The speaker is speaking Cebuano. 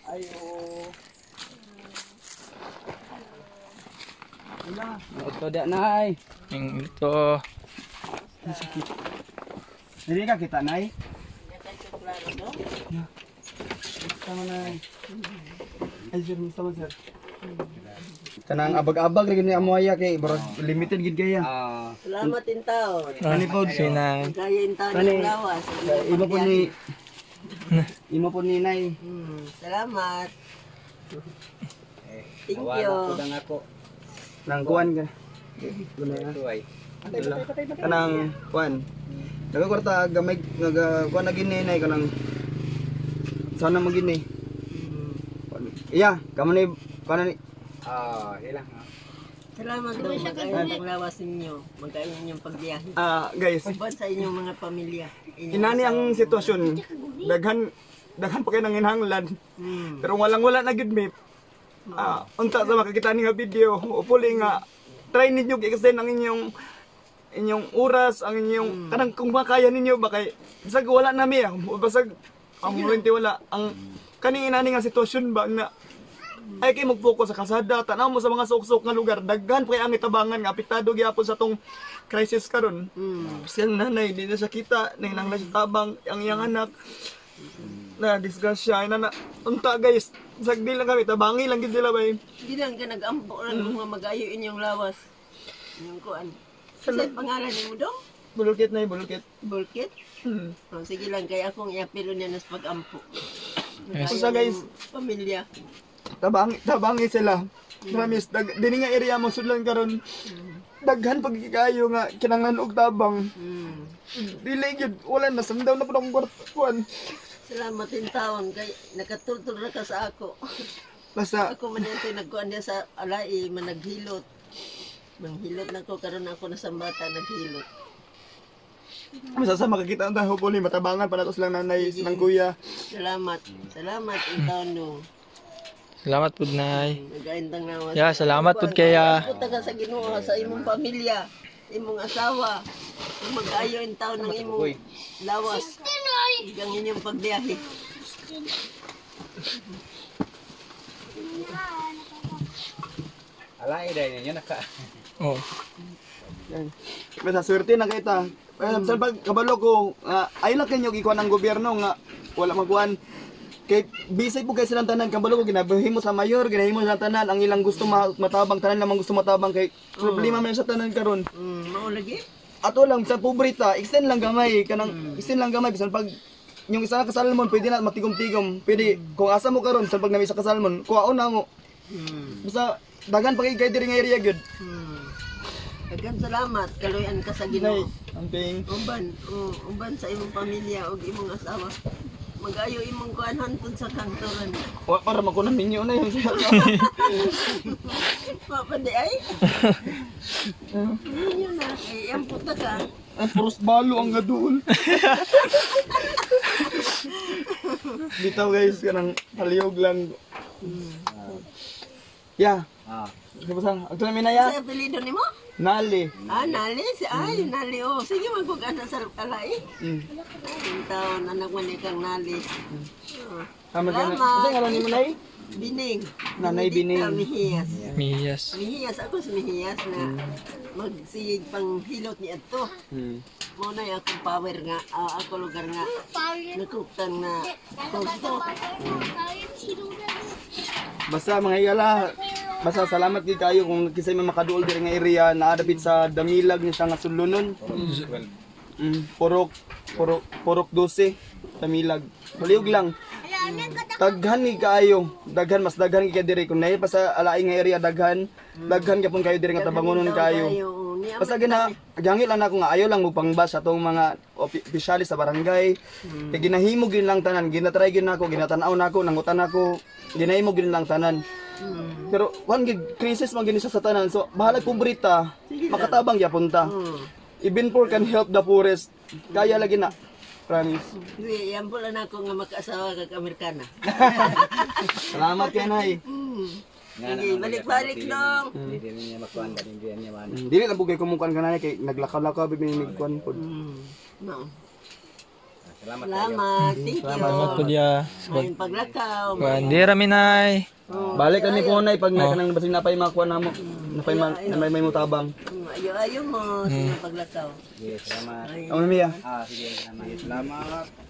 Ayo. Ito da nay. Yung ito. Dili ka kita, nay. Yeah. Sama, nay. Ay, sir, sama, sir. Kanang abag-abag ra gini amoya kay barag limited gid kaya. Ah, Salamat in taon. Ani po Sinay. Kaya in taon Kani- ng lawas. Imo po ni Imo po ni nay. Salamat. Thank awa you. na po ang ako. Nang kuan ka. Ito ay. Kanang kuan. Nagakwarta gamay naga kuan na gini nay kanang sana mo gini. Iya, kamo ni kuan ni Ah, ilang. Salamat daw. Magkayo ng lawas ninyo. Magkayo inyong pagbiyahe. Ah, guys. Uban sa inyong mga pamilya. Inyong Inani ang asawa. sitwasyon. Daghan daghan pa kay nang hinahanglan. Pero walang wala na gid mi. Ah, unta sa makakita ni nga video, upuli nga try ninyo i-extend ang inyong inyong oras, ang inyong kanang kung makaya ninyo ba kay bisag wala na mi, ah, basag ang momento wala ang kaning inani nga sitwasyon ba nga ay kay mag-focus sa kalsada, tanaw mo sa mga suksok nga lugar, daghan pa kay ang itabangan nga apektado gyapon sa tong crisis karon. Tapos yung nanay, di na siya kita, nanginangla siya tabang, ang iyang anak, na disgrasya, na na, unta guys, sagdi lang kami, tabangi lang gid sila bay. Hindi lang ka nag-ampo lang kung mga magayo inyong lawas. Inyong kuan. Sa pangalan ni mo dong? Bulukit na bulukit. Bulkit? Oh, sige lang, kaya akong iapilo niya nas pag-ampo. Yes. Unsa guys, Pamilya. tabangi, tabangi sila. Promise, dini nga area mo sudlan karon. Daghan pag kayo nga kinanglan og tabang. Dili gyud wala na samdaw na pud akong kwarta kuan. Salamat din taon kay nakatultol ra ka sa ako. Basta Ako man yung nagkuan niya sa alai managhilot. Manghilot na ko karon ako na sa bata naghilot. Basta sa makakita ang tayo hopefully matabangan pa nato silang nanay, silang kuya. Salamat. Salamat in taon no. Salamat pud nay. Nagaintang nawas. Yeah, salamat pud kaya. Punta ka sa Ginoo sa imong pamilya, imong asawa. Kung mag-ayo in taon ng imong lawas. Hanggang inyong pagbiyahe. Alay dai ninyo naka. Oh. Yan. Basta swerte na kita. Kaya sa pag kabalo ko, nga ay lang kanyo gikuan ng gobyerno nga wala magkuan. Kay busy po kay silang tanan kabalo ko ginabahimo sa mayor, ginahimo sa tanan ang ilang gusto matabang tanan lamang gusto matabang kay problema man sa tanan karon. Mao lagi. Ato lang sa pobreta, extend lang gamay kanang extend lang gamay bisan pag yung isa ka salmon pwede na matigom-tigom. Pwede kung asa mo karon sa pag nami isa ka salmon, kuhaon na mo. Basta daghan pa kay kay diri nga area gyud. Daghang salamat kaluyan ka sa Nay, Ginoo. amping. Uban, oh, uban sa imong pamilya ug imong asawa. Magayo imong kuan hantod sa kantoran. Wa para magkunan ninyo na yun. Mapandi ay. Ninyo na ay amputa ka. Ay, puros balo ang gadul. Bitaw guys, kanang paliyog lang. Yeah. Ah. Basta, agto na minaya. Sa apelyido nimo? Nali. Ah, nali si ay nali oh. Sige magkugan sa alay. Ang taon anak man ikang nali. Oh. Tama ka na. Salamat. Asa ngalan nimo nay? Bining. Nanay Bining. Benedicta Mihiyas. Miyas. Mihiyas ako sa Mihiyas na magsigig pang hilot ni adto. Mo na yung akong power nga, ah, ako lugar nga nakuktan na gusto. Basta mga higala, basta salamat gid kayo kung kisay may makaduol diri nga area naadapit sa Damilag ni siya nga sulunon. Purok purok purok 12 Damilag. Palihog lang. Daghan ni kaayo, daghan mas daghan kay diri kung naay pa sa alaing nga area daghan, daghan gyapon kayo diri nga tabangonon kayo. Basta gina gangit lang ako nga ayo lang mo pangbash atong mga opisyalis sa barangay. Kay ginahimo gyud lang tanan, ginatry gyud nako, ginatan-aw nako, nangutan nako, ginahimo gyud lang tanan. Pero wan gid crisis man gini siya sa tanan. So bahalag pobreta, makatabang gyapon ta. Even poor can help the poorest. Kaya lagi na. Promise. Hindi, yan po lang ako nga makaasawa kag Amerikana. Salamat kay nay. Sige, balik-balik dong. Hindi niya makuan ba hindi niya man. Dili lang bugay kumukuan ka nanay kay naglakaw-lakaw bibi nigkuan pod. No. Salamat kayo. Salamat. Thank you. Salamat pud ya. Maayong paglakaw. Kuan di ra mi, Nay. Balik kami po, Nay, pag na kanang basig napay makuha namo. Napay ma, na may mutabang. Ayo-ayo mo sa inyong paglakaw. Sige, salamat. Ang Mia. Ah, sige, salamat. Salamat.